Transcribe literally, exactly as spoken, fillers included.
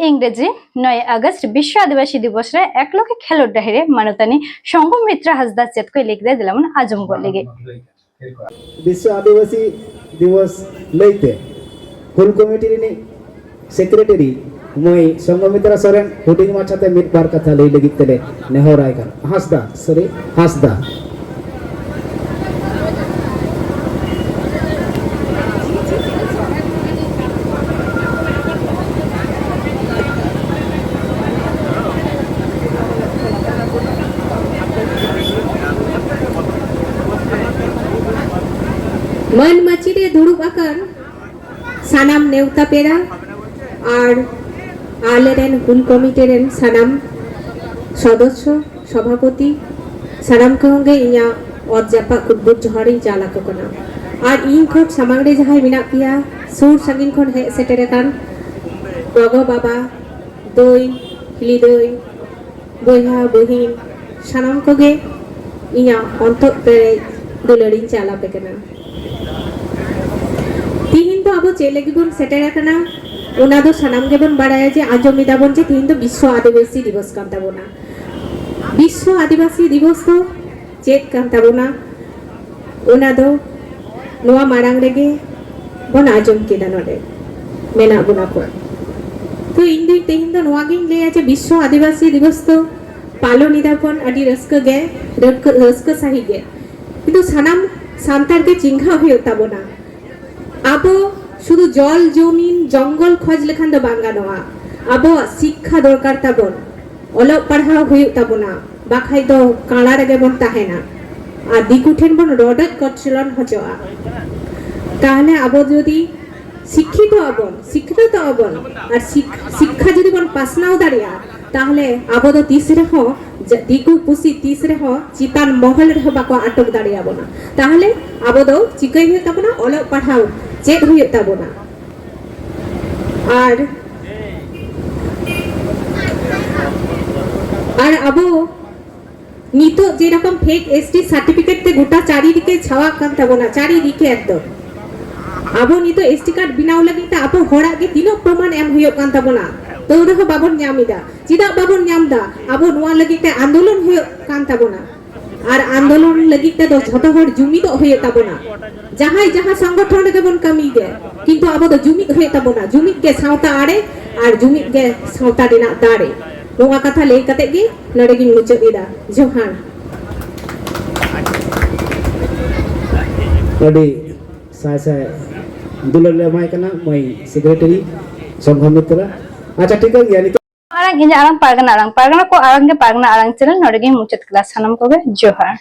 ᱤᱝᱨᱮᱡᱤ ᱱᱚᱭ ᱟᱜᱚᱥᱴ ᱵᱤᱥᱣ ᱟᱹᱫᱤᱵᱟᱹᱥᱤ ᱫᱤᱵᱚᱥ ᱨᱮ ᱮᱠᱞᱚᱠᱷᱮ ᱠᱷᱮᱞᱳᱰ ᱰᱟᱹᱦᱤ ᱨᱮ ᱢᱟᱱᱚᱛᱟᱱᱤ ᱥᱚᱝᱜᱷᱚᱢᱤᱛᱨᱟ ᱦᱟᱸᱥᱫᱟ ᱪᱮᱫ ᱠᱚᱭ ᱞᱟᱹᱭ ᱠᱮᱫᱟ, ᱫᱮᱞᱟ ᱵᱚᱱ ᱟᱸᱡᱚᱢ ᱜᱚᱫ ᱞᱮᱜᱮ᱾ ᱵᱤᱥᱣ ᱟᱹᱫᱤᱵᱟᱹᱥᱤ ᱫᱤᱵᱚᱥ ᱞᱟᱹᱭᱛᱮ ᱦᱩᱞ ᱠᱚᱢᱤᱴᱤ ᱨᱤᱱᱤᱡ ᱥᱮᱠᱨᱮᱴᱟᱨᱤ ᱢᱟᱹᱭ ᱥᱚᱝᱜᱷᱚᱢᱤᱛᱨᱟ ᱥᱚᱨᱮᱱ ᱦᱩᱰᱤᱧ ᱢᱟᱪᱷᱟᱛᱮ ᱢᱤᱫ ᱵᱟᱨ ᱠᱟᱛᱷᱟ ᱞᱟᱹᱭ ᱞᱟᱹᱜᱤᱫ ᱛᱮᱞᱮ ᱱᱮᱦᱚᱨᱟᱭ ᱠᱟᱱᱟ᱾ ᱦᱟᱸᱥᱫᱟ, ᱥᱚᱨᱤ, ᱦᱟᱸᱥᱫᱟ᱾ ᱢᱟᱹᱱ ᱢᱟᱹᱪᱤ ᱨᱮ ᱫᱩᱲᱩᱵ ᱟᱠᱟᱱ ᱥᱟᱱᱟᱢ ᱱᱮᱣᱛᱟ ᱯᱮᱲᱟ ᱟᱨ ᱟᱞᱮᱨᱮᱱ ᱦᱩᱞ ᱠᱚᱢᱤᱴᱤ ᱨᱮᱱ ᱥᱟᱱᱟᱢ ᱥᱚᱫᱚᱥᱥᱚ, ᱥᱚᱵᱷᱟᱯᱚᱛᱤ, ᱥᱟᱱᱟᱢ ᱠᱚᱜᱮ ᱤᱧᱟᱹᱜ ᱚᱛ ᱡᱟᱯᱟᱜ ᱠᱩᱴᱵᱩᱴ ᱡᱚᱦᱟᱨ ᱤᱧ ᱪᱟᱞ ᱟᱠᱚ ᱠᱟᱱᱟ᱾ ᱟᱨ ᱤᱧ ᱠᱷᱚᱱ ᱥᱟᱢᱟᱝ ᱨᱮ ᱡᱟᱦᱟᱸᱭ ᱢᱮᱱᱟᱜ ᱯᱮᱭᱟ, ᱥᱩᱨ ᱥᱟᱺᱜᱤᱧ ᱠᱷᱚᱱ ᱦᱮᱡ ᱥᱮᱴᱮᱨ ᱟᱠᱟᱱ ᱜᱚᱜᱚ ᱵᱟᱵᱟ, ᱫᱟᱹᱭ, ᱦᱤᱞᱤ ᱫᱟᱹᱭ, ᱵᱚᱭᱦᱟ ᱵᱚᱦᱤᱱ, ᱥᱟᱱᱟᱢ ᱠᱚᱜᱮ ᱤᱧᱟᱹᱜ ᱚᱱᱛᱚᱨ ᱯᱮᱨᱮᱡ ᱫᱩᱞᱟᱹᱲᱤᱧ ᱪᱟᱞ ᱟᱯᱮ ᱠᱟᱱᱟ᱾ ᱛᱤᱦᱤᱧ ᱫᱚ ᱟᱵᱚ ᱪᱮᱫ ᱞᱟᱹᱜᱤᱫ ᱵᱚᱱ ᱥᱮᱴᱮᱨ ᱟᱠᱟᱱᱟ, ᱚᱱᱟ ᱫᱚ ᱥᱟᱱᱟᱢ ᱜᱮᱵᱚᱱ ᱵᱟᱲᱟᱭᱟ ᱡᱮ ᱟᱸᱡᱚᱢ ᱮᱫᱟ ᱵᱚᱱ ᱡᱮ ᱛᱤᱦᱤᱧ ᱫᱚ ᱵᱤᱥᱣᱚ ᱟᱹᱫᱤᱵᱟᱹᱥᱤ ᱫᱤᱵᱚᱥ ᱠᱟᱱ ᱛᱟᱵᱚᱱᱟ᱾ ᱵᱤᱥᱣᱚ ᱟᱹᱫᱤᱵᱟᱹᱥᱤ ᱫᱤᱵᱚᱥ ᱫᱚ ᱪᱮᱫ ᱠᱟᱱ ᱛᱟᱵᱚᱱᱟ, ᱚᱱᱟ ᱫᱚ ᱱᱚᱣᱟ ᱢᱟᱲᱟᱝ ᱨᱮᱜᱮ ᱵᱚᱱ ᱟᱸᱡᱚᱢ ᱠᱮᱫᱟ ᱱᱚᱰᱮ ᱢᱮᱱᱟᱜ ᱵᱚᱱᱟ ᱠᱚ᱾ ᱛᱚ ᱤᱧ ᱫᱚ ᱛᱮᱦᱮᱧ ᱫᱚ ᱱᱚᱣᱟ ᱜᱤᱧ ᱞᱟᱹᱭᱟ ᱡᱮ ᱵᱤᱥᱣᱚ ᱟᱹᱫᱤᱵᱟᱹᱥᱤ ᱫᱤᱵᱚᱥ ᱫᱚ ᱯᱟᱞᱚᱱ ᱮᱫᱟ ᱵᱚᱱ ᱟᱹᱰᱤ ᱨᱟᱹᱥᱠᱟᱹ ᱜᱮ, ᱨᱟᱹᱥᱠᱟᱹ, ᱨᱟᱹᱥᱠᱟᱹ ᱥᱟᱺᱦᱤᱡ ᱜᱮ, ᱠᱤᱱᱛᱩ ᱥᱟᱱᱟᱢ ᱥᱟᱱᱛᱟᱲ ᱜᱮ ᱪᱤᱱᱦᱟᱹ ᱦᱩᱭᱩᱜ ᱛᱟᱵᱚᱱᱟ᱾ ᱟᱵᱚ ᱥᱩᱫᱷᱩ ᱡᱚᱞ ᱡᱚᱢᱤᱱ ᱡᱚᱝᱜᱚᱞ ᱠᱷᱚᱡᱽ ᱞᱮᱠᱷᱟᱱ ᱫᱚ ᱵᱟᱝ ᱜᱟᱱᱚᱜᱼᱟ᱾ ᱟᱵᱚᱣᱟᱜ ᱥᱤᱠᱠᱷᱟ ᱫᱚᱨᱠᱟᱨ ᱛᱟᱵᱚᱱ, ᱚᱞᱚᱜ ᱯᱟᱲᱦᱟᱣ ᱦᱩᱭᱩᱜ ᱛᱟᱵᱚᱱᱟ, ᱵᱟᱠᱷᱟᱡ ᱫᱚ ᱠᱟᱬᱟ ᱨᱮᱜᱮ ᱵᱚᱱ ᱛᱟᱦᱮᱱᱟ ᱟᱨ ᱫᱤᱠᱩ ᱴᱷᱮᱱ ᱵᱚᱱ ᱨᱚᱰᱚᱡ ᱠᱚᱪᱞᱚᱱ ᱦᱚᱪᱚᱜᱼᱟ᱾ ᱛᱟᱦᱞᱮ ᱟᱵᱚ ᱡᱩᱫᱤ ᱥᱤᱠᱠᱷᱤᱛᱚ ᱟᱵᱚᱱ, ᱥᱤᱠᱷᱱᱟᱹᱛᱚ ᱟᱵᱚᱱ, ᱟᱨ ᱥᱤᱠ-, ᱥᱤᱠᱠᱷᱟ ᱡᱩᱫᱤ ᱵᱚᱱ ᱯᱟᱥᱱᱟᱣ ᱫᱟᱲᱮᱭᱟᱜᱼᱟ, ᱛᱟᱦᱞᱮ ᱟᱵᱚ ᱫᱚ ᱛᱤᱥ ᱨᱮᱦᱚᱸ ᱡᱟ-, ᱫᱤᱠᱩ ᱯᱩᱥᱤ ᱛᱤᱥ ᱨᱮᱦᱚᱸ ᱪᱮᱛᱟᱱ ᱢᱚᱦᱚᱞ ᱨᱮᱦᱚᱸ ᱵᱟᱠᱚ ᱟᱴᱚᱠ ᱫᱟᱲᱮᱭᱟᱵᱚᱱᱟ᱾ ᱛᱟᱦᱞᱮ ᱟᱵᱚ ᱫᱚ ᱪᱤᱠᱟᱹᱭ ᱦᱩᱭᱩᱜ ᱛᱟᱵᱚᱱᱟ? ᱚᱞᱚᱜ ᱯᱟᱲᱦᱟᱣ ᱪᱮᱫ ᱦᱩᱭᱩᱜ ᱛᱟᱵᱚᱱᱟ᱾ ᱟᱨ, ᱟᱨ ᱟᱵᱚ ᱱᱤᱛᱚᱜ ᱡᱮᱨᱚᱠᱚᱢ fake S T certificate ᱛᱮ ᱜᱚᱴᱟ ᱪᱟᱨᱤᱫᱤᱠᱮ ᱪᱷᱟᱣᱟᱜ ᱠᱟᱱ ᱛᱟᱵᱚᱱᱟ, ᱪᱟᱨᱤᱫᱤᱠᱮ ᱮᱠᱫᱚᱢ᱾ ᱟᱵᱚ ᱱᱤᱛᱚᱜ S T card ᱵᱮᱱᱟᱣ ᱞᱟᱹᱜᱤᱫ ᱛᱮ ᱟᱵᱚ ᱦᱚᱲᱟᱜ ᱜᱮ ᱛᱤᱱᱟᱹᱜ ᱯᱨᱚᱢᱟᱱ ᱮᱢ ᱦᱩᱭᱩᱜ ᱠᱟᱱ ᱛᱟᱵᱚᱱᱟ? ᱛᱟᱹᱣ ᱨᱮᱦᱚᱸ ᱵᱟᱵᱚᱱ ᱧᱟᱢ ᱮᱫᱟ᱾ ᱪᱮᱫᱟᱜ ᱵᱟᱵᱚᱱ ᱧᱟᱢ ᱮᱫᱟ? ᱟᱵᱚ ᱱᱚᱣᱟ ᱞᱟᱹᱜᱤᱫ ᱛᱮ ᱟᱱᱫᱳᱞᱚᱱ ᱦᱩᱭᱩᱜ ᱠᱟᱱ ᱛᱟᱵᱚᱱᱟ᱾ ᱟᱨ ᱟᱱᱫᱳᱞᱚᱱ ᱞᱟᱹᱜᱤᱫ ᱛᱮᱫᱚ ᱡᱷᱚᱛᱚ ᱦᱚᱲ ᱡᱩᱢᱤᱫᱚᱜ ᱦᱩᱭᱩᱜ ᱛᱟᱵᱚᱱᱟ᱾ ᱡᱟᱦᱟᱸᱭ ᱡᱟᱦᱟᱸ ᱥᱚᱝᱜᱚᱴᱷᱚᱱ ᱨᱮᱜᱮ ᱵᱚᱱ ᱠᱟᱹᱢᱤᱭ ᱜᱮ, ᱠᱤᱱᱛᱩ ᱟᱵᱚ ᱫᱚ ᱡᱩᱢᱤᱫ ᱦᱩᱭᱩᱜ ᱛᱟᱵᱚᱱᱟ᱾ ᱡᱩᱢᱤᱫ ᱜᱮ ᱥᱟᱶᱛᱟ ᱟᱲᱮ ᱟᱨ ᱡᱩᱢᱤᱫ ᱜᱮ ᱥᱟᱶᱛᱟ ᱨᱮᱱᱟᱜ ᱫᱟᱲᱮ᱾ ᱱᱚᱣᱟ ᱠᱟᱛᱷᱟ ᱞᱟᱹᱭ ᱠᱟᱛᱮ ᱜᱮ ᱱᱚᱰᱮ ᱜᱤᱧ ᱢᱩᱪᱟᱹᱫ ᱮᱫᱟ᱾ ᱡᱚᱦᱟᱨ᱾ ᱟᱹᱰᱤ ᱥᱟᱭ ᱥᱟᱭ ᱫᱩᱞᱟᱹᱲ ᱞᱮ ᱮᱢᱟᱭ ᱠᱟᱱᱟ ᱢᱟᱹᱭ ᱥᱮᱠᱨᱮᱴᱟᱨᱤ ᱥᱚᱝᱜᱷᱚ ᱢᱤᱛᱨᱟ᱾ ᱟᱪᱪᱷᱟ, ᱴᱷᱤᱠᱟᱹᱱ ᱜᱮᱭᱟ᱾ ᱱᱤᱛᱚᱜ ᱟᱲᱟᱝ ᱤᱧᱟᱹᱜ ᱟᱲᱟᱝ ᱯᱟᱨᱜᱟᱱᱟ ᱟᱲᱟᱝ ᱯᱟᱨᱜᱟᱱᱟ ᱠᱚ ᱟᱲᱟᱝ ᱜᱮ ᱯᱟᱨᱜᱟᱱᱟ ᱟᱲᱟᱝ ᱪᱮᱱᱮᱞ ᱱᱚᱰᱮ ᱜᱤᱧ ᱢᱩᱪᱟᱹᱫ ᱠᱮᱫᱟ᱾ ᱥᱟᱱᱟᱢ ᱠᱚᱜᱮ ᱡᱚᱦᱟᱨ᱾